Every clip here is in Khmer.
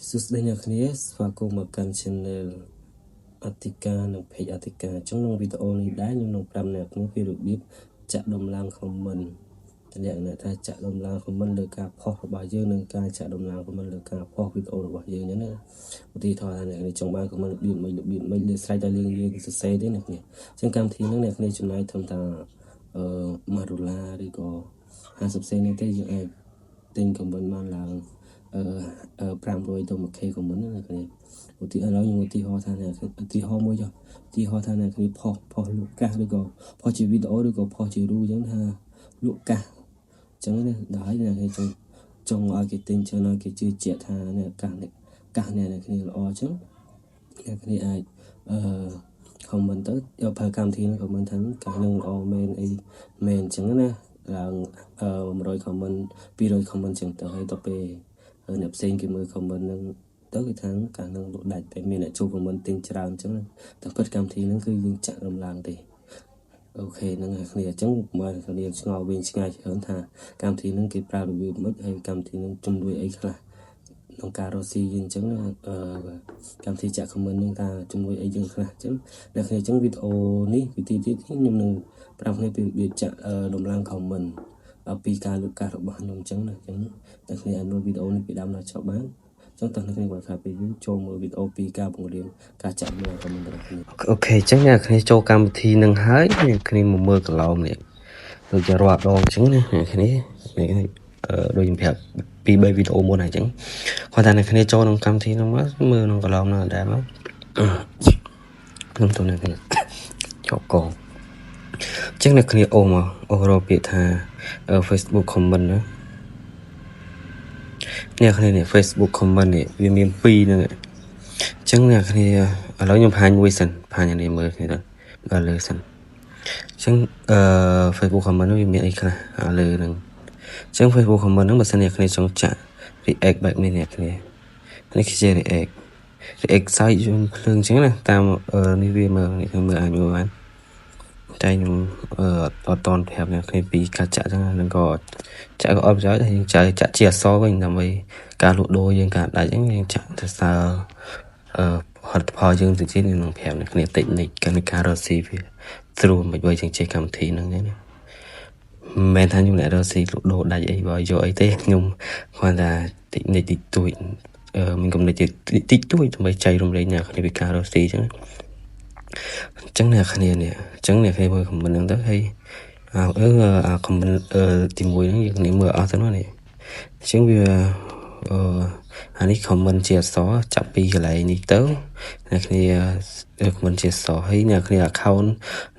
សួស្តីអ្នកគ្នាស្វាគមន៍មកកាន់ Channel អធិការនិង Page អធិការអញ្ចឹងក្នុងវីដេអូនេះដែរខ្ញុំនឹងប្រាប់អ្នកគ្នាពីរបៀបចាក់ដំឡើង comment លក្ខណៈថាចាក់ដំឡើង comment លើការផុសរបស់យើងនិងការចាក់ដំឡើង comment លើការផុសវីដេអូរបស់យើងហ្នឹងណាឧទាហរណ៍ថាអ្នកគ្នាចង់បាន comment របៀបម៉េចរបៀបម៉េចលើស្រេចតែយើងយើងសរសេរទេអ្នកគ្នាអញ្ចឹងកម្មវិធីហ្នឹងអ្នកគ្នាចំណាយត្រឹមថាអឺ1ដុល្លារឬក៏50សេននេះទេយើងអាចទិញ comment បានឡើងអឺ500ទៅ 1K comment ណាអ្នកគ្នាឧទាហរណ៍ឥឡូវខ្ញុំឧទាហរណ៍ថាអ្នកឧទាហរណ៍មួយចុះឧទាហរណ៍ថាអ្នកគ្នាផុសផុសលក់កាសឬក៏ផុសជាវីដេអូឬក៏ផុសជារូបអញ្ចឹងថាលក់កាសអញ្ចឹងណាដល់ហើយអ្នកគ្នាចង់ចង់ឲ្យគេទិញច្រើនឲ្យគេជឿជាក់ថាអ្នកកាសអ្នកកាសអ្នកគ្នាល្អអញ្ចឹងអ្នកគ្នាអាចអឺ comment ទៅយកប្រើកម្មវិធីហ្នឹង comment ថាកាសនឹងល្អមែនអីមែនអញ្ចឹងណាឡើង100 comment 200 comment អញ្ចឹងទៅហើយដល់ពេលអ្នកផ្សេងគេមើល comment ហ្នឹងទៅគេថាកាសនឹងលក់ដាច់តែមានអ្នកចូល comment ទិញច្រើនអញ្ចឹងតែពិតកម្មវិធីហ្នឹងគឺយើងចាក់រំឡើងទេOK ហ្នឹងហើយគ្នាអញ្ចឹងមកគ្នាឆ្ងល់វិញឆ្ងាយច្រើនថាកម្មវិធីហ្នឹងគេប្រើរបៀបម៉េចហើយកម្មវិធីហ្នឹងជំនួយអីខ្លះក្នុងការរកស៊ីយើងអញ្ចឹងអឺកម្មវិធីចាក់ comment ហ្នឹងថាជំនួយអីយើងខ្លះអញ្ចឹងអ្នកគ្នាអញ្ចឹងវីដេអូនេះវិធីទៀតខ្ញុំនឹងប្រាប់គ្នាពីរបៀបចាក់ដំឡើង comment ពីការលក់កាសរបស់ខ្ញុំអញ្ចឹងណាអញ្ចឹងអ្នកគ្នាអាចមើលវីដេអូនេះពីដើមដល់ចប់បានចឹងតោះអ្នកគ្នាគាត់ថាពេលយើងចូលមើលវីដេអូពីការបង្រៀនការចាក់មើល comment របស់គ្នា OK អញ្ចឹងអ្នកគ្នាចូលកម្មវិធីនឹងហើយអ្នកគ្នាមកមើលកន្លោមនេះដូចជារាល់ដងអញ្ចឹងណាអ្នកគ្នាអ្នកគ្នាអឺដូចខ្ញុំប្រាប់ពី3វីដេអូមុនហើយអញ្ចឹងគាត់ថាអ្នកគ្នាចូលក្នុងកម្មវិធីហ្នឹងមកមើលក្នុងកន្លោមហ្នឹងដែរមកខ្ញុំទៅអ្នកគ្នាជាប់កងអញ្ចឹងអ្នកគ្នាអូមកអូរកពាក្យថា Facebook comment ណាអ្នកគ្នានេះ Facebook comment នេះវាមាន2ហ្នឹងអញ្ចឹងអ្នកគ្នាឥឡូវខ្ញុំបង្ហាញមួយសិនបង្ហាញអានេះមើលគ្នាទៅដល់លើសិនអញ្ចឹងអឺ Facebook comment វាមានអីខ្លះលើហ្នឹងអញ្ចឹង Facebook comment ហ្នឹងបើសិនអ្នកគ្នាចង់ចាក់ react បែបនេះអ្នកគ្នានេះគឺជា react react សើចយន្តភ្លើងអញ្ចឹងណាតាមនេះវាមើលនេះមើលអាចមើលបានតែខ្ញុំអឺអត់តន់ប្រាប់អ្នកគ្នាពីការចាក់អញ្ចឹងនឹងក៏ចាក់ក៏អត់ប្រយោជន៍ដែរយើងចាក់ចាក់ជាអក្សរវិញដើម្បីការលក់ដូរយើងការដាច់អញ្ចឹងយើងចាក់ទៅសើអឺផលិតផលយើងទៅទៀតនឹងប្រាប់អ្នកគ្នាតិចនិចការការរកស៊ីវាស្រួលមិនបើយើងចេះកម្មវិធីហ្នឹងណាមិនមែនថាខ្ញុំអ្នករកស៊ីលក់ដូរដាច់អីបើយកអីទេខ្ញុំគ្រាន់តែតិចនិចតិចតួចអឺមានកំណត់តិចតួចដើម្បីចែករំលែកអ្នកគ្នាពីការរកស៊ីអញ្ចឹងអញ្ចឹងអ្នកគ្នានេះអញ្ចឹងអ្នកគ្នាមើល comment ហ្នឹងទៅហើយអើអា comment ទី1ហ្នឹងយើងគ្នាមើលអស់ទៅនោះនេះអញ្ចឹងវាអឺអានេះ comment ជាអក្សរចាប់ពីកន្លែងនេះទៅអ្នកគ្នា comment ជាអក្សរហើយអ្នកគ្នា account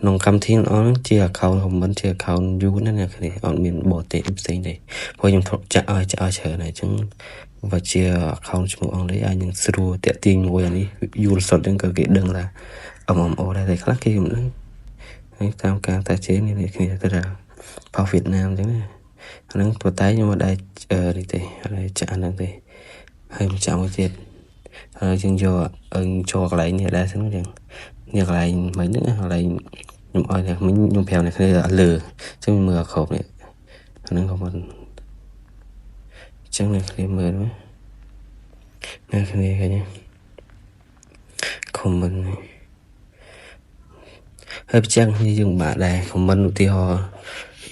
ក្នុងកម្មវិធីអស់ជា account comment ជា account យូរណាស់អ្នកគ្នាអត់មានបរទេសផ្សេងទេព្រោះខ្ញុំធ្លាប់ចាក់ឲ្យចាក់ឲ្យច្រើនហើយអញ្ចឹងបើជា account ឈ្មោះអង់គ្លេសអាចនឹងស្រួលតាក់ទាញមួយអានេះយូរសុទ្ធហ្នឹងក៏គេដឹងថា MMO ដែរតែខ្លះគេមិនដឹងហើយតាមការតាជេនេះនេះគ្នាទៅដល់ផុសវៀតណាមអញ្ចឹងណាអាហ្នឹងប៉ុន្តែខ្ញុំមិនដែរនេះទេអត់ដែរចាក់អាហ្នឹងទេហើយមកចាក់មួយទៀតហើយយើងយកចូលកន្លែងនេះដែរសិនអញ្ចឹងនេះកន្លែងមិញហ្នឹងកន្លែងខ្ញុំឲ្យអ្នកមិញខ្ញុំប្រាប់អ្នកគ្នាលើអញ្ចឹងមើលអាគ្រប់នេះអាហ្នឹងក៏មិនអញ្ចឹងអ្នកគ្នាមើលមើលអ្នកគ្នាឃើញ comment ហើយប្រចាំគ្នាយើងបាក់ដែរ comment ឧទាហរណ៍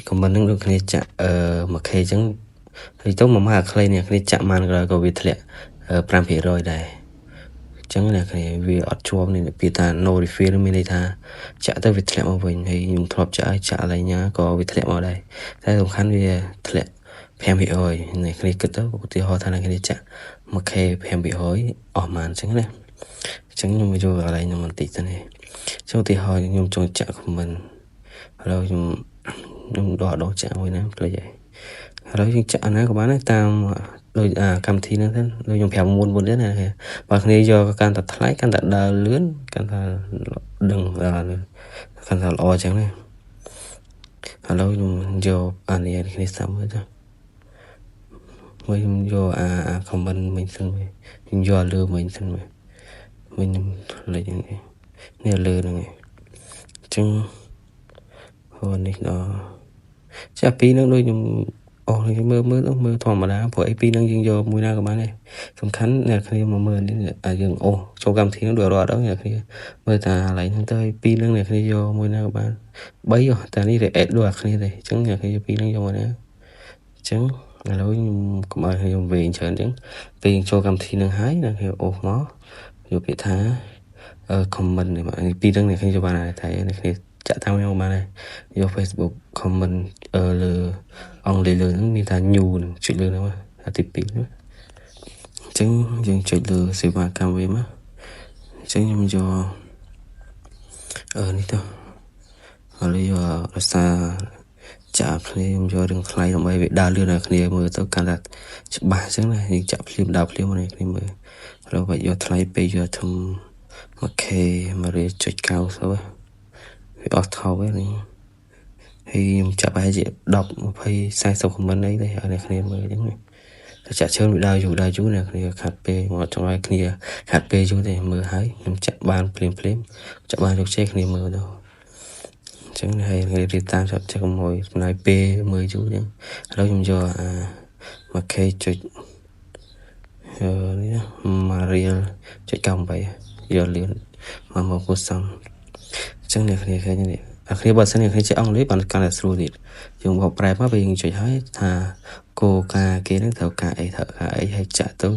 comment ហ្នឹងដូចគ្នាចាក់អឺ 1K អញ្ចឹងហើយទៅមួយម៉ាខ្លីនេះគ្នាចាក់បានក្រោយក៏វាធ្លាក់5%ដែរអញ្ចឹងអ្នកគ្នាវាអត់ជាប់នេះពាក្យថា no refill មានន័យថាចាក់ទៅវាធ្លាក់មកវិញហើយខ្ញុំធ្លាប់ចាក់ឲ្យចាក់อะไรញ៉ាក៏វាធ្លាក់មកដែរតែសំខាន់វាធ្លាក់5%អ្នកគ្នាគិតទៅឧទាហរណ៍ថាអ្នកគ្នាចាក់ 1K 5%អស់ប៉ុន្មានអញ្ចឹងណាអញ្ចឹងខ្ញុំយកកន្លែងខ្ញុំបន្តិចទៅនេះចុះឧទាហរណ៍ខ្ញុំចង់ចាក់ comment ឥឡូវខ្ញុំខ្ញុំដកដកចាក់មួយណាភ្លេចហើយឥឡូវយើងចាក់អាណាក៏បានដែរតាមដូចអាកម្មវិធីហ្នឹងទៅដូចខ្ញុំប្រាប់មុនមុនទៀតណាបើគ្នាយកកាន់តែថ្លៃកាន់តែដើរលឿនកាន់តែដឹងកាន់តែល្អអញ្ចឹងណាឥឡូវខ្ញុំយកអានេះគ្នាសាប់មើលទៅមួយខ្ញុំយកអាអា comment មិញសិនមួយខ្ញុំយកលើមិញសិនមួយមិញខ្ញុំភ្លេចហ្នឹងនេះលើហ្នឹងអញ្ចឹងហូនេះដល់ចាពីរហ្នឹងដូចខ្ញុំ អូសមើលមើលមើលធម្មតាព្រោះអីពីរហ្នឹងយើងយកមួយណាក៏បានដែរសំខាន់អ្នកគ្នាមកមើលនេះយើងអូសចូលកម្មវិធីហ្នឹងដូចរត់ដល់អ្នកគ្នាមើលតាកន្លែងហ្នឹងទៅពីរហ្នឹងអ្នកគ្នាយកមួយណាក៏បាន3តែនេះ react ដូចអាគ្នាទេអញ្ចឹងអ្នកគ្នាពីរហ្នឹងយកមួយណាអញ្ចឹងឥឡូវខ្ញុំកុំឲ្យខ្ញុំវែងច្រើនអញ្ចឹងពេលយើងចូលកម្មវិធីហ្នឹងហើយអ្នកគ្នាអូសមកយកពាក្យថា comment នេះបាទពីរហ្នឹងអ្នកគ្នាយកបានដែរតែអ្នកគ្នាចាក់តាមខ្ញុំបានដែរយក Facebook comment លើអង់គ្លេសលើហ្នឹងមានថា new ហ្នឹងចុចលើហ្នឹងអាទី2ហ្នឹងអញ្ចឹងយើងចុចលើសេវាកម្មវាមកអញ្ចឹងខ្ញុំយកនេះទៅហើយយករសារចាក់ភ្លាមយករឿងថ្លៃដើម្បីវាដើរលឿនដល់គ្នាមើលទៅកាន់តែច្បាស់អញ្ចឹងណាយើងចាក់ភ្លាមដើរភ្លាមមកនេះគ្នាមើលហើយបើយកថ្លៃពេកយកធំ 1K 1រៀលចុច90វាអស់ថោកហ្នឹងហើយខ្ញុំចាប់ប្រហែលជា10 20 40 comment អីទេឲ្យអ្នកគ្នាមើលអញ្ចឹងតែចាក់ច្រើនវាដើរយូរដើរយូរអ្នកគ្នាខាត់ពេលមកចង់ឲ្យគ្នាខាត់ពេលយូរទេមើលហើយខ្ញុំចាក់បានភ្លាមភ្លាមចាក់បានយកជ័យគ្នាមើលទៅអញ្ចឹងហើយរៀបតាមចាប់ចាក់កុំឲ្យចំណាយពេលមើលយូរអញ្ចឹងឥឡូវខ្ញុំយកអា 1K ចុចនេះ1រៀលចុច98យកលឿនមកមកគូសំអញ្ចឹងអ្នកគ្នាឃើញនេះអាគ្នាបើសិនអ្នកគ្នាចេះអង់គ្លេសបានកាន់តែស្រួលទៀតយើងបកប្រែមកពេលយើងចុចហើយថាគោលការណ៍គេនឹងត្រូវការអីត្រូវការអីហើយចាក់ទៅ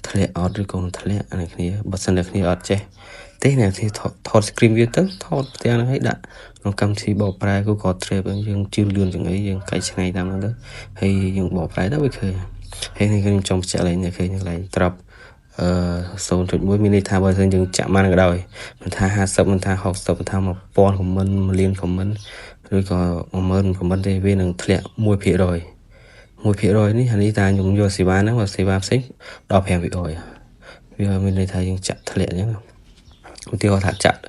ធ្លាក់អត់ឬក៏មិនធ្លាក់អ្នកគ្នាបើសិនអ្នកគ្នាអត់ចេះទេអ្នកគ្នាថត screen វាទៅថតផ្ទាំងហ្នឹងហើយដាក់ក្នុងកម្មវិធីបកប្រែ Google Translate យើងជឿនលឿនជាងអីយើងកាច់ឆ្នៃតាមហ្នឹងទៅហើយយើងបកប្រែទៅវាឃើញហើយនេះខ្ញុំចង់បញ្ជាក់ឡើងអ្នកឃើញកន្លែងត្រាប់0.1មានន័យថាបើសិនយើងចាក់បានក៏ដោយមិនថា50មិនថា60មិនថា1000 comment 1លាន comment ឬក៏10000 comment ទេវានឹងធ្លាក់1% 1%នេះអានេះតាខ្ញុំយកសេវាហ្នឹងមកសេវាផ្សេង15%វាមានន័យថាយើងចាក់ធ្លាក់អញ្ចឹងឧទាហរណ៍ថាចាក់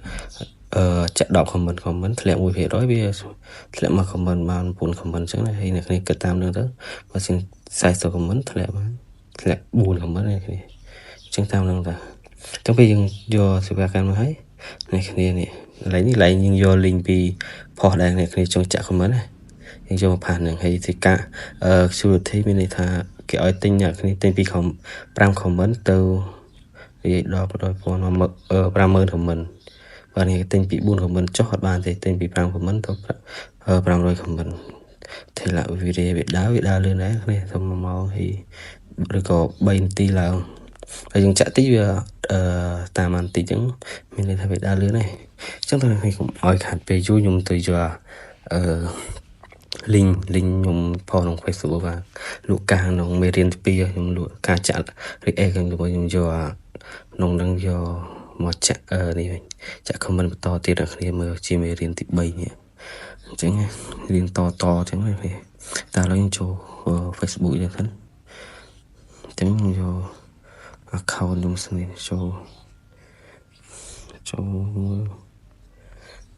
ចាក់10 comment comment ធ្លាក់1%វាធ្លាក់1 comment បាន9 comment អញ្ចឹងណាហើយអ្នកគ្នាគិតតាមនឹងទៅបើជាង40 comment ធ្លាក់បានធ្លាក់4 comment អ្នកគ្នាចឹងតាមនឹងតាចឹងពេលយើងយកសេវាកម្មមកហើយអ្នកគ្នានេះកន្លែងនេះកន្លែងយើងយក link ពី post ដែលអ្នកគ្នាចង់ចាក់ comment ណាយើងយកមក paste នឹងហើយទីកាsecurity មានន័យថាគេឲ្យទិញអ្នកគ្នាទិញពី5 comment ទៅនិយាយដល់100,000 50000 comment បាទនេះទិញពី4 comment ចុះអត់បានទេទិញពី5 comment ទៅ500 comment ទេឡាវីរេវាដើរវាដើរលឿនដែរគ្នាធ្វើ1ម៉ោងហើយឬក៏3នាទីឡើងហើយយើងចាក់តិចវាតាមបានតិចចឹងមានន័យថាវាដើរលឿនដែរអញ្ចឹងតើខ្ញុំកុំឲ្យខាត់ពេលយូរខ្ញុំទៅយកអឺ link ខ្ញុំផុសក្នុង Facebook បាទលក់កាសក្នុងមេរៀនទី2ខ្ញុំលក់ការចាក់ react ខ្ញុំខ្ញុំយកក្នុងនឹងយកមកចាក់នេះវិញចាក់ comment បន្តទៀតដល់គ្នាមើលជាមេរៀនទី3នេះអញ្ចឹងរៀនតតអញ្ចឹងនេះតែឥឡូវខ្ញុំចូល Facebook យ៉ាងហ្នឹងអញ្ចឹងខ្ញុំយក account ខ្ញុំស្នេះចូលចូលមើល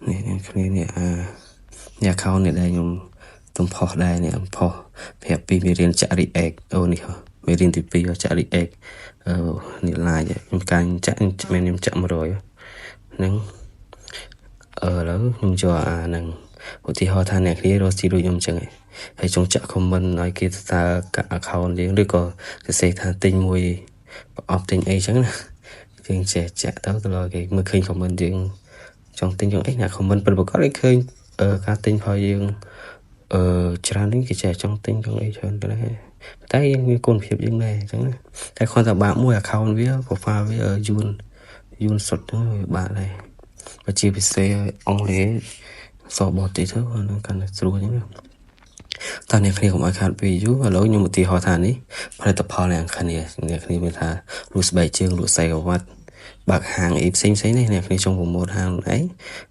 នេះនេះគ្នានេះអានេះ account នេះដែលខ្ញុំទំផុសដែរនេះផុសប្រាប់ពីមេរៀនចាក់ react អូនេះមេរៀនទី2ចាក់ react អឺនេះ live ខ្ញុំកាញ់ចាក់មែនខ្ញុំចាក់100ហ្នឹងអឺឥឡូវខ្ញុំយកអាហ្នឹងឧទាហរណ៍ថាអ្នកគ្នារកស៊ីដូចខ្ញុំអញ្ចឹងហើយចង់ចាក់ comment ឲ្យគេសរសើរ account យើងឬក៏សរសេរថាទិញមួយប្រអប់ទិញអីចឹងណាយើងចេះចាក់ទៅទៅដល់គេមើលឃើញ comment យើងចង់ទិញចង់អីណា comment ពិតប្រាកដគេឃើញការទិញផលយើងអឺច្រើននេះគេចេះចង់ទិញចង់អីច្រើនទៅដែរតែយើងមានគុណភាពយើងដែរអញ្ចឹងណាតែគ្រាន់តែបាក់មួយ account វា profile វាយួនយួនសុទ្ធហ្នឹងវាបាក់ដែរបើជាពិសេសអង់គ្លេសសបរទេសទៅហ្នឹងកាន់តែស្រួលអញ្ចឹងតើអ្នកគ្នាកុំឲ្យខាតពេលយូរឥឡូវខ្ញុំឧទាហរណ៍ថានេះផលិតផលអ្នកគ្នាអ្នកគ្នាមានថាលក់ស្បែកជើងលក់ខ្សែក្រវ៉ាត់បើកហាងអីផ្សេងផ្សេងនេះអ្នកគ្នាចង់ promote ហាងខ្លួនឯង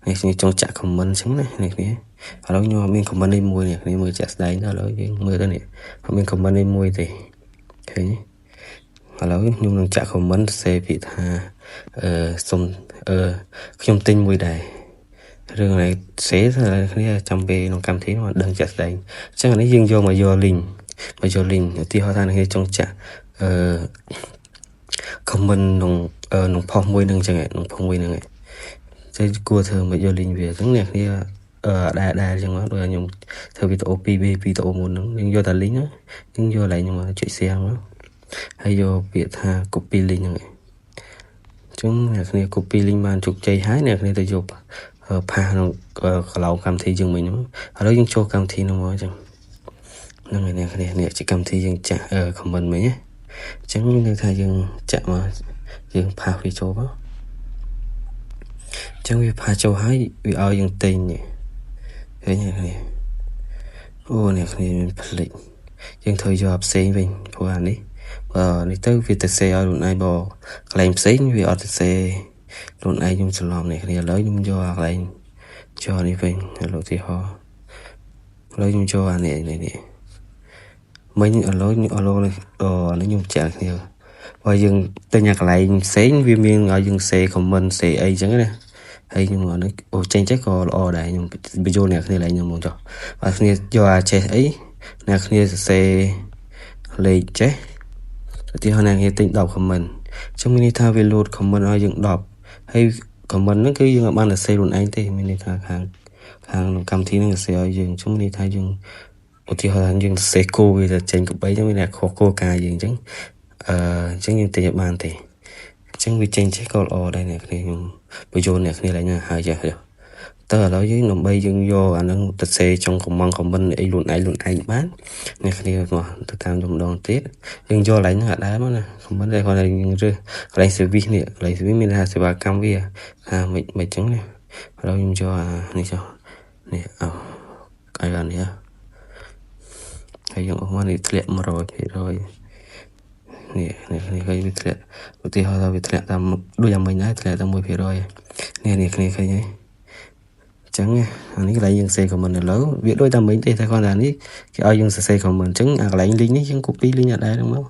អ្នកគ្នាចង់ចាក់ comment អញ្ចឹងណាអ្នកគ្នាឥឡូវខ្ញុំអត់មាន comment នេះមួយអ្នកគ្នាមើលចាក់ស្ដែងទៅឥឡូវយើងមើលទៅនេះអត់មាន comment នេះមួយទេឃើញឥឡូវខ្ញុំនឹងចាក់ comment សេពាក្យថាអឺសុំអឺខ្ញុំទិញមួយដែររឿងនេះសេគ្នាចាំពេលក្នុងកម្មវិធីមកដឹងចាក់ស្ដែងអញ្ចឹងអានេះយើងយកមកយក link មកយក link ឧទាហរណ៍ថាអ្នកចង់ចាក់អឺ comment ក្នុងក្នុង post មួយនឹងអញ្ចឹងក្នុង post មួយហ្នឹងចេះគួរធ្វើមកយក link វាអញ្ចឹងអ្នកគ្នា ដែរដែរអញ្ចឹងមកដូចខ្ញុំធ្វើវីដេអូ2វីដេអូមុនហ្នឹងយើងយកតែ link យើងយកកន្លែងហ្នឹងមកចុច share មកហើយយកពាក្យថា copy link ហ្នឹងឯងអញ្ចឹងអ្នកគ្នា copy link បានជោគជ័យហើយអ្នកគ្នាទៅយក paste ក្នុងកឡោកម្មវិធីយើងមិញហ្នឹងឥឡូវយើងចូលកម្មវិធីហ្នឹងមកអញ្ចឹងហ្នឹងហើយអ្នកគ្នានេះជាកម្មវិធីយើងចាក់ comment មិញណាអញ្ចឹងមានថាយើងចាក់មកយើង paste វាចូលមកអញ្ចឹងវា paste ចូលហើយវាឲ្យយើងទិញនេះឃើញទេអូអ្នកគ្នាមានផ្លិចយើងត្រូវយកផ្សេងវិញព្រោះអានេះបើនេះទៅវាទៅសេឲ្យខ្លួនឯងបើកន្លែងផ្សេងវាអត់ទៅសេខ្លួនឯងខ្ញុំច្រឡំនេះគ្នាឥឡូវខ្ញុំយកអាកន្លែងចូលនេះវិញឥឡូវទីហោឥឡូវខ្ញុំចូលអានេះនេះនេះមិញឥឡូវឥឡូវអានេះខ្ញុំចាក់គ្នាបើយើងទិញអាកន្លែងផ្សេងវាមានឲ្យយើងសេ comment សេអីចឹងណាហើយខ្ញុំអានេះអូចេញចេះក៏ល្អដែរខ្ញុំបញ្យល់អ្នកគ្នាឡើងខ្ញុំមកចុះបើគ្នាយកអាចេះអីអ្នកគ្នាសរសេរលេខចេះឧទាហរណ៍អ្នកគ្នាទិញ10 comment អញ្ចឹងមានន័យថាវាលោត comment ឲ្យយើង10ហើយ comment ហ្នឹងគឺយើងអត់បានសរសេរខ្លួនឯងទេមានន័យថាខាងខាងកម្មវិធីហ្នឹងសរសេរឲ្យយើងអញ្ចឹងមានន័យថាយើងឧទាហរណ៍ថាយើងសរសេរគោវាទៅចេញក្បីអញ្ចឹងមានតែខុសគោលការណ៍យើងអញ្ចឹងអញ្ចឹងយើងទិញឲ្យបានទេអញ្ចឹងវាចេញចេះក៏ល្អដែរអ្នកគ្នាខ្ញុំបញ្យល់អ្នកគ្នាឡើងហើយចេះតើឥឡូវយើងដើម្បីយើងយកអានឹងទៅសេចុងកំងខមមិនអីខ្លួនឯងខ្លួនឯងបានអ្នកគ្នាមកទៅតាមខ្ញុំម្ដងទៀតយើងយកកន្លែងហ្នឹងអត់ដែរមកណាខមមិនតែគាត់យើងរើសកន្លែង service នេះកន្លែង service មានថាសេវាកម្មវាថាមិនមិនអញ្ចឹងណាឥឡូវខ្ញុំយកអានេះចុះនេះអោឲ្យអានេះហើយយើងអស់មកនេះធ្លាក់100%នេះនេះនេះឃើញវាធ្លាក់ឧទាហរណ៍ថាវាធ្លាក់តាមដូចយ៉ាងមិញដែរធ្លាក់តាម1%នេះនេះគ្នាឃើញហើយចឹងអានេះកន្លែងយើងសេ comment នៅលើវាដូចតែមិញទេតែគាត់ថានេះគេឲ្យយើងសរសេរ comment អញ្ចឹងអាកន្លែង link នេះយើង copy link អត់ដែរហ្នឹងមក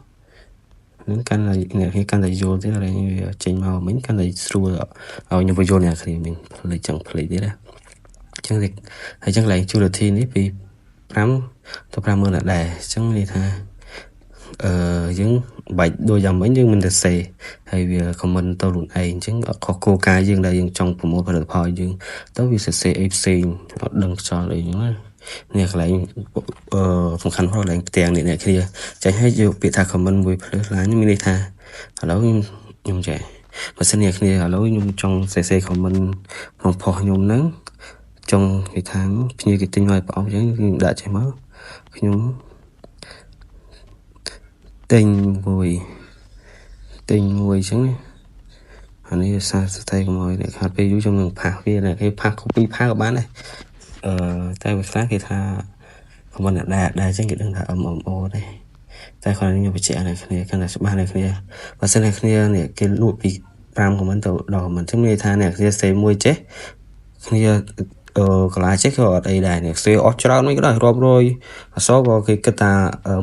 ហ្នឹងកាន់តែអ្នកគ្នាកាន់តែយល់ទៀតកន្លែងវាចេញមកមិញកាន់តែស្រួលឲ្យខ្ញុំបញ្យល់អ្នកគ្នាមិញផ្លេចចឹងផ្លេចទៀតណាអញ្ចឹងហើយចឹងកន្លែង security នេះពី5ទៅ50000ដែរអញ្ចឹងនេះថាអឺយើងបាច់ដូចយ៉ាងមិញយើងមិនទៅសេហើយវា comment ទៅខ្លួនឯងអញ្ចឹងអត់ខុសគោលការណ៍យើងដែលយើងចង់ប្រមូលផលិតផលយើងទៅវាសរសេរអីផ្សេងអត់ដឹងខ្យល់អីចឹងណានេះកន្លែងអឺសំខាន់ផងកន្លែងផ្ទាំងនេះអ្នកគ្នាចាញ់ឲ្យយកពាក្យថា comment មួយ plus line មានន័យថាឥឡូវខ្ញុំខ្ញុំចេះបើសិនអ្នកគ្នាឥឡូវខ្ញុំចង់សរសេរ comment ក្នុង post ខ្ញុំហ្នឹងចង់គេថាភ្ញៀវគេទិញមកប្រអប់អញ្ចឹងខ្ញុំដាក់ចេះមកខ្ញុំទិញមួយទិញមួយអញ្ចឹងអានេះសារស្ថិកុំឲ្យអ្នកខាត់ពេលយូរខ្ញុំនឹង paste វាអ្នកគេ paste copy paste ក៏បានដែរអឺតែវាខ្លះគេថា comment ដែរដែរអញ្ចឹងគេដឹងថា MMO ដែរតែគាត់ខ្ញុំបញ្ជាក់អ្នកគ្នាកាន់តែច្បាស់អ្នកគ្នាបើសិនអ្នកគ្នានេះគេលក់ពី5 comment ទៅ10 comment អញ្ចឹងមានន័យថាអ្នកគ្នាសេមួយចេះគ្នាអឺកន្លែងចេះក៏អត់អីដែរអ្នកសេអស់ច្រើនមិនក៏ដោយរាប់រយអសក៏គេគិតថា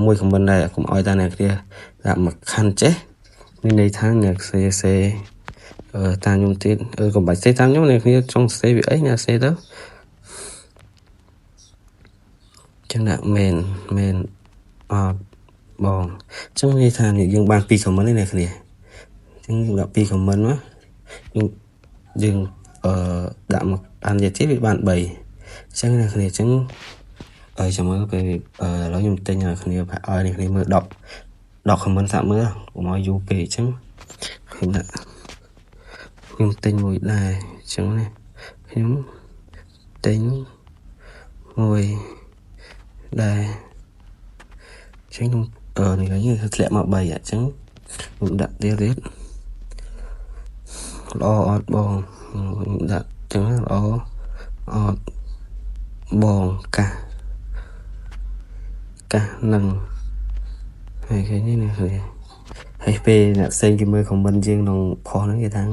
មួយ comment ដែរកុំឲ្យតែអ្នកគ្នាដាក់មួយខណ្ឌចេះមានន័យថាអ្នកសេសេអឺតាមខ្ញុំទៀតអឺកុំបាច់សេតាមខ្ញុំអ្នកគ្នាចង់សេវាអីអ្នកសេទៅចឹងដាក់មែនមែនអត់បងអញ្ចឹងនិយាយថាយើងបាន2 comment នេះអ្នកគ្នាអញ្ចឹងយើងដាក់2 comment មកយើងយើងអឺដាក់មកបានទៀតវាបាន3អញ្ចឹងអ្នកគ្នាអញ្ចឹងអើចាំមើលពេលឥឡូវខ្ញុំទិញឲ្យគ្នាឲ្យអ្នកគ្នាមើល10 10 comment សាក់មើលកុំឲ្យយូរពេកអញ្ចឹងខ្ញុំដាក់ខ្ញុំទិញមួយដែរអញ្ចឹងណាខ្ញុំទិញមួយដែរអញ្ចឹងខ្ញុំអឺនេះវិញធ្លាក់មក3អញ្ចឹងខ្ញុំដាក់ទៀតទៀតល្អអត់បងខ្ញុំដាក់អញ្ចឹងល្អអត់បងកាសកាសនឹងហើយឃើញនេះឃើញហើយពេលអ្នកផ្សេងគេមើល comment យើងក្នុង post ហ្នឹងគេថា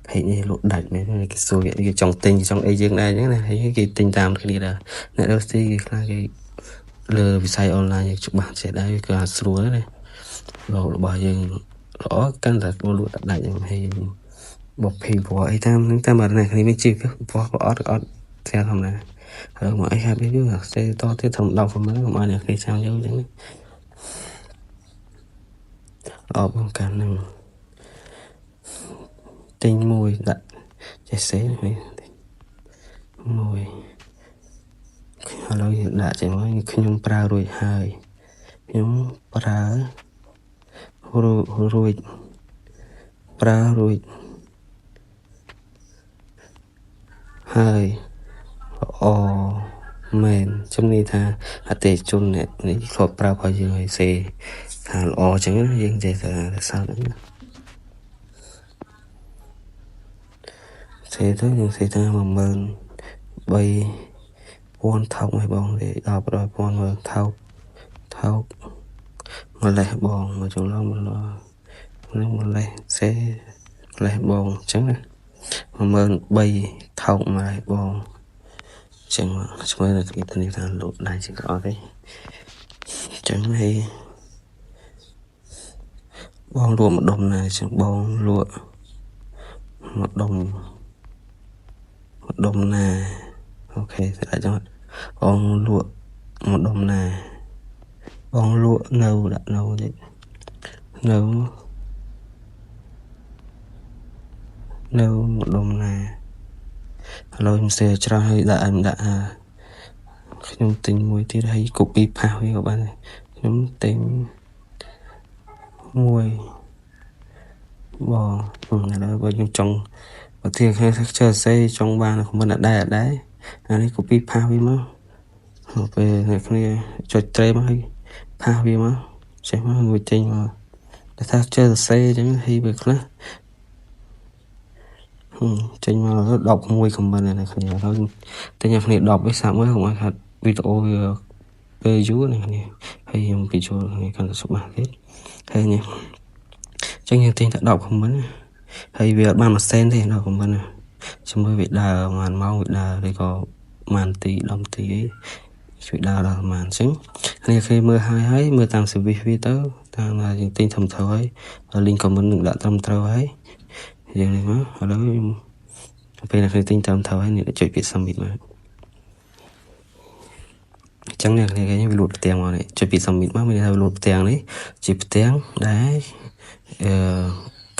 page នេះលក់ដាច់មែនគេសួរគេចង់ទិញចង់អីយើងដែរអញ្ចឹងណាហើយគេទិញតាមគ្នាដែរអ្នករកស៊ីគេខ្លះគេលើវិស័យអនឡាញច្បាស់ចេះដែរគឺអាចស្រួលណារបស់យើងល្អកាន់តែលក់ដាច់ហ្នឹងហើយបបភីពណ៌អីតាមហ្នឹងតាមអ្នកគ្នាមានជីវពណ៌អត់អត់ស្អាតធម្មតាហើយមកអីហាប់យូរសេតទៀតត្រឹម10 comment កុំឲ្យអ្នកគ្នាចាំយូរអញ្ចឹងល្អបងកាលហ្នឹងទិញមួយដាក់ចេះសេនេះមួយ ឥឡូវយើងដាក់ចេញមកខ្ញុំប្រើរួចហើយខ្ញុំប្រើរួចប្រើរួចហើយល្អមែនជំនឿថាអតិថិជនអ្នកនេះធ្លាប់ប្រើរបស់យើងឲ្យសេថាល្អអញ្ចឹងយើងចេះតែសើហ្នឹងសេទៅយើងសេថា13000ថោកឲ្យបងទេដល់1000មើលថោកថោកម្លេះបងមកចន្លងមកនឹងម្លេះសេម្លេះបងអញ្ចឹងណា13000ថោកម្លេះបងអញ្ចឹងឆ្មើនៅគ្នានេះថាលោកដៃជាងក៏អត់ទេអញ្ចឹងហើយបងលក់ម្ដុំណាអញ្ចឹងបងលក់ម្ដុំម្ដុំណាអូខេស្ដាច់ចឹងបងលក់ម្ដុំណាបងលក់នៅដាក់នៅតិចនៅនៅម្ដុំណាឥឡូវខ្ញុំសេច្រើនហើយដាក់ឲ្យដាក់ខ្ញុំទិញមួយទៀតហើយ copy paste វាក៏បានដែរខ្ញុំទិញមួយបងឥឡូវបើខ្ញុំចង់បើធាគ្នាចេះសេចង់បាន comment អត់ដែរអត់ដែរអានេះ copy paste វាមកពេលអ្នកគ្នាចុចត្រេមកហើយ paste វាមកចេះមកមួយចេញមកតែថាចេះសរសេរអញ្ចឹងហើយវាខ្លះចេញមក11 comment អ្នកគ្នាឥឡូវតែអ្នកគ្នា10វាសាក់មើលកុំឲ្យខាត់វីដេអូវាពេលយូរអ្នកគ្នាហើយខ្ញុំពីចូលគ្នាកាន់តែច្បាស់ទៀតហើយនេះអញ្ចឹងយើងទិញតែ10 comment ហើយវាអត់បានមួយសេនទេ10 comment ជាមួយវាដើរប្រហែលម៉ោងវាដើរឬក៏ប្រហែលទី10នាទីអីជួយដើរដល់ប្រហែលអញ្ចឹងគ្នាគេមើលហើយហើយមើលតាម service វាទៅតាមយើងទិញត្រឹមត្រូវហើយ link comment នឹងដាក់ត្រឹមត្រូវហើយយើងនេះមកឥឡូវខ្ញុំពេលអ្នកគ្នាទិញត្រឹមត្រូវហើយនេះចុចពាក្យ submit មកអញ្ចឹងអ្នកគ្នាគេវាលូតផ្ទាំងមកនេះចុចពាក្យ submit មកមានន័យថាវាលូតផ្ទាំងនេះជាផ្ទាំងដែលអឺ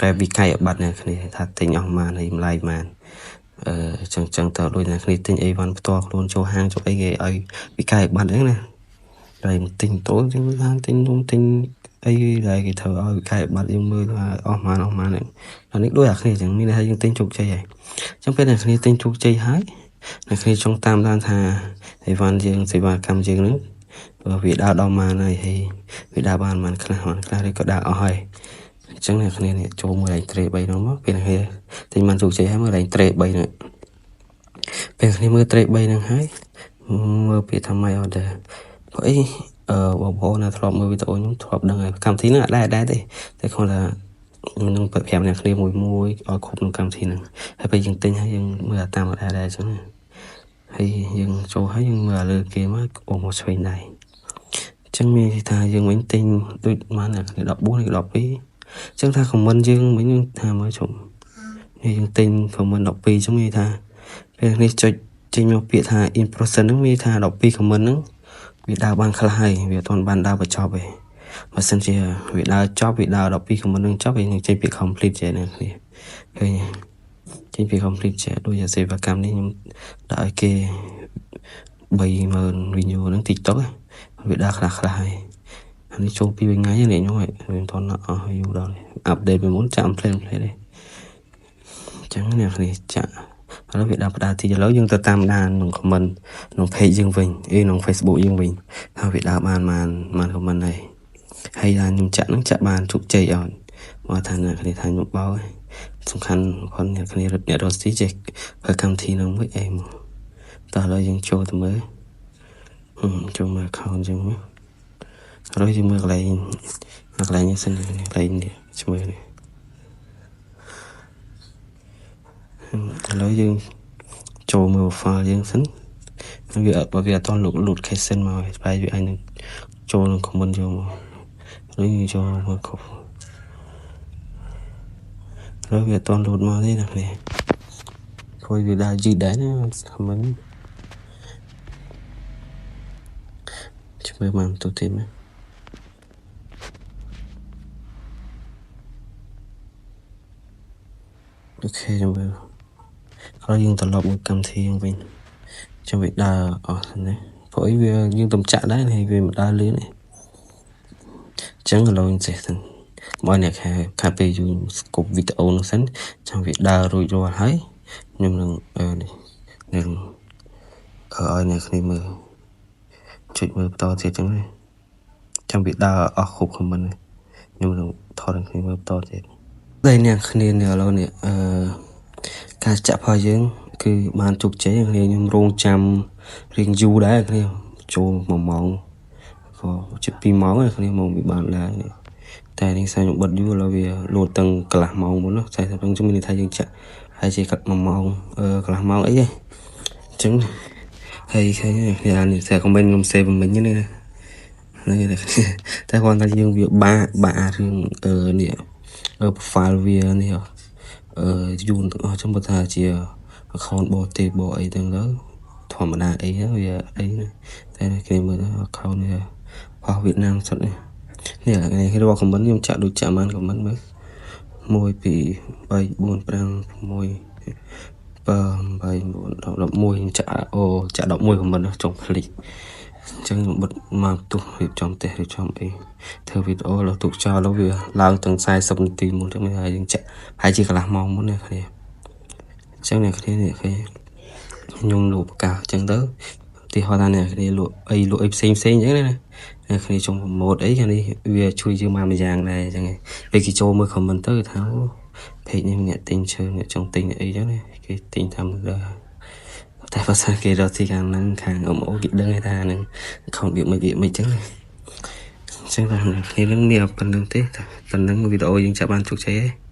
កែវិក័យប័ត្រអ្នកគ្នាថាទិញអស់ប៉ុន្មានហើយម្លាយប៉ុន្មានអឺចឹងចឹងទៅដូចអ្នកគ្នាទិញអីវ៉ាន់ផ្ទាល់ខ្លួនចូលហាងចូលអីគេឲ្យវិក័យប័ត្រហ្នឹងណាហើយទិញតូចចឹងថាទិញនំទិញអីដែលគេធ្វើឲ្យវិក័យប័ត្រយើងមើលថាអស់ប៉ុន្មានអស់ប៉ុន្មានហ្នឹងអានេះដូចអាគ្នាចឹងមានន័យថាយើងទិញជោគជ័យហើយចឹងពេលអ្នកគ្នាទិញជោគជ័យហើយអ្នកគ្នាចង់តាមដានថាអីវ៉ាន់យើងសេវាកម្មយើងហ្នឹងវាដើរដល់ប៉ុន្មានហើយហើយវាដើរបានប៉ុន្មានខ្លះប៉ុន្មានខ្លះឬក៏ដើរអស់ហើយអញ្ចឹងអ្នកគ្នានេះចូលមើលឯងត្រេ3ហ្នឹងមកពេលអ្នកគ្នាទិញបានជោគជ័យហើយមើលឯងត្រេ3ហ្នឹងពេលគ្នាមើលត្រេ3ហ្នឹងហើយមើលពាក្យថា my order ព្រោះអីអឺបងប្អូនណាធ្លាប់មើលវីដេអូខ្ញុំធ្លាប់ដឹងហើយកម្មវិធីហ្នឹងអត់ដែរដែរទេតែគ្រាន់តែខ្ញុំនឹងប្រាប់អ្នកគ្នាមួយមួយឲ្យគ្រប់ក្នុងកម្មវិធីហ្នឹងហើយពេលយើងទិញហើយយើងមើលតាមអត់ដែរដែរអញ្ចឹងហើយយើងចូលហើយយើងមើលលើគេមកអូមកឆ្វេងដៃអញ្ចឹងមានន័យថាយើងវិញទិញដូចបានអ្នកគ្នា14ឬ12អញ្ចឹងថា comment យើងវិញថាមើលជុំនេះយើងទិញ comment 12អញ្ចឹងមានន័យថាពេលនេះចុចចេញមកពាក្យថា in process ហ្នឹងមានន័យថា12 comment ហ្នឹងវាដើរបានខ្លះហើយវាអត់ទាន់បានដើរបញ្ចប់ទេបើសិនជាវាដើរចប់វាដើរ12 comment ហ្នឹងចប់វានឹងចេញពាក្យ complete ចេះអ្នកគ្នាឃើញចេញពាក្យ complete ចេះដូចជាសេវាកម្មនេះខ្ញុំដាក់ឲ្យគេ30000 view ហ្នឹង TikTok វាដើរខ្លះខ្លះហើយអានេះចូលពីថ្ងៃនេះខ្ញុំហើយវាមិនទាន់អស់ view ដល់អាប់ដេតពីមុនចាំ plan ទេអញ្ចឹងអ្នកគ្នាចាក់ឥឡូវវាដល់ផ្ដាទីឥឡូវយើងទៅតាមដានក្នុង comment ក្នុង page យើងវិញអីក្នុង Facebook យើងវិញថាវាដើរបានបានបាន comment ហើយហើយថាខ្ញុំចាក់ហ្នឹងចាក់បានជោគជ័យអត់មកថាអ្នកគ្នាថាខ្ញុំបោសំខាន់ផងអ្នកគ្នារត់អ្នករស់ស៊ីចេះប្រើកម្មវិធីហ្នឹងមួយអីមកតោះឥឡូវយើងចូលទៅមើលចូលមើល account យើងមកឥឡូវយើងមើលកន្លែងកន្លែងនេះសិនកន្លែងនេះជាមួយនេះឥឡូវយើងចូលមើល file យើងសិនវាអត់បើវាអត់តលុកលូត case មកហើយបែរវាអាចនឹងចូលក្នុង comment យើងមកឥឡូវយើងចូលមើលគ្រប់ឥឡូវវាអត់តលូតមកទេណាគ្នាព្រោះវាដើរយឺតដែរណា comment ជួយបានទូទេមើលអូខេចាំមើលហើយយើងត្រឡប់មកកម្មវិធីយើងវិញចាំវាដើរអស់សិនណា ព្រោះអីវាយើងទំចាក់ដែរហើយវាមិនដើរលឿនទេអញ្ចឹងឥឡូវចេះទៅមកអ្នកខាខាពេលយូរស្គប់វីដេអូនោះសិនចាំវាដើររួចរាល់ហើយខ្ញុំនឹងនេះនឹងឲ្យអ្នកគ្នាមើលចុចមើលបន្តទៀតចឹងណាចាំវាដើរអស់គ្រប់ comment ខ្ញុំនឹងថតឲ្យគ្នាមើលបន្តទៀតតែអ្នកគ្នានេះឥឡូវនេះអឺការចាក់ផលយើងគឺបានជោគជ័យគ្នាខ្ញុំរងចាំរៀងយូរដែរគ្នាចូល1ម៉ោងក៏ជិត2ម៉ោងហើយគ្នាមកវាបានដែរនេះតែនេះសារខ្ញុំបិទយូរឥឡូវវាលោតទាំងកន្លះម៉ោងមុនណា40ហ្នឹងជំនឿថាយើងចាក់ហើយជាកាត់1ម៉ោងកន្លះម៉ោងអីហ៎អញ្ចឹងហើយឃើញគ្នាអានេះតែ comment ខ្ញុំ save មិញនេះណាហ្នឹងតែគាត់ថាយើងវាបាក់បាក់រឿងអឺនេះ profile វានេះអឺយូរទាំងអស់ចឹងបើថាជា account បរទេសបអីទាំងទៅធម្មតាអីវាអីណាតែគេមើល account នេះផុសវៀតណាមសុទ្ធនេះនេះនេះគេរាប់ comment ខ្ញុំចាក់ដូចចាក់បាន comment មើល1 2 3 4 5 6 7 8 9 10 11ខ្ញុំចាក់អូចាក់11 comment ចុងភ្លេចអញ្ចឹងខ្ញុំបិទមកទុះរៀបចំផ្ទះរៀបចំអីធ្វើវីដេអូលើទុកចោលแล้วវាឡើងទាំង40នាទីមុនចឹងហើយយើងចាក់ប្រហែលជាកន្លះម៉ោងមុនណាគ្នាអញ្ចឹងអ្នកគ្នានេះគេខ្ញុំលក់ប្រកាសអញ្ចឹងទៅទីហោថាអ្នកគ្នាលក់អីលក់អីផ្សេងផ្សេងអញ្ចឹងណាអ្នកគ្នាចង់ promote អីខាងនេះវាជួយយើងមកម្យ៉ាងដែរអញ្ចឹងពេលគេចូលមើល comment ទៅគេថាអូ page នេះអ្នកទិញឈើអ្នកចង់ទិញអីចឹងណាគេទិញតាមលើតែបើសិនគេរកទីខាងហ្នឹងខាងអមអូគេដឹងថាហ្នឹង account វាមិនវាមិនចឹងណាអញ្ចឹងតែគ្នានឹងមានប៉ុណ្្នឹងទេតែប៉ុណ្្នឹងវីដេអូយើងចាប់បានជោគជ័យហើយ។